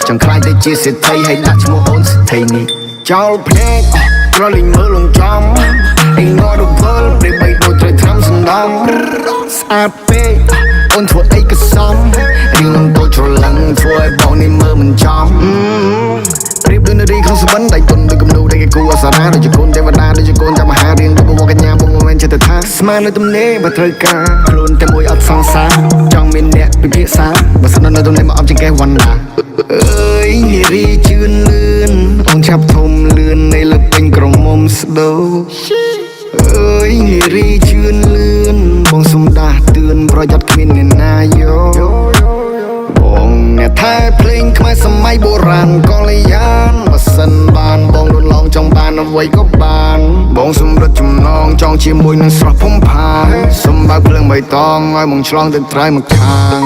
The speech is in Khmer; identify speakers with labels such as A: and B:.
A: ចង់ខ្លាចទៅជាសេដ្ឋីហើយដាក់ឈ្មោះអូនសេដ្ឋីនេះចោលភ្នែកក្រលិញមើលលងចំអីងរវល់ព្រាបបីដូចត្រូវត្រាំសណ្ដំស្អាតពេកអូនធ្វើអីក៏សមរៀងតូចច្រឡឹងធ្វើឲ្យបងនេះមើលមិនចំប្រៀបដូចនារីក្នុងសបិនដៃទុនដូចគំនូដែលគេគូអសរាដូចជាកូនទេវតាដូចជាកូនចាំមហារៀងដូចបវរកញ្ញាបងមិនមែនចិត្តថាស្មាននៅទំនេរបើត្រូវការខ្លួនតែមួយអត់សង្សារចង់មានអ្នកពិភាក្សាបើសិននៅទំនេរមកអប់ជាងកេះវណ្ណាអើយនារីជឿនលឿនអូនឆាប់ធំលឿននៃលើពេញក្រមុំស្ដោអើយនារីជឿនលឿនបងសុំដាស់តឿនប្រយ័ត្នគ្មានអ្នកណាយក បងអ្នកថែភ្លេងខ្មែរសម័យបុរាណកល្យានបើសិនបានបងលូនឡងចង់បានអ្វីក៏បានបងសំរិទ្ធចំណងចង់ជាមួយនឹងស្រស់ភំផានសំបើកភ្លើងបៃតងឲ្យបងឆ្លងទៅត្រើយមកខាង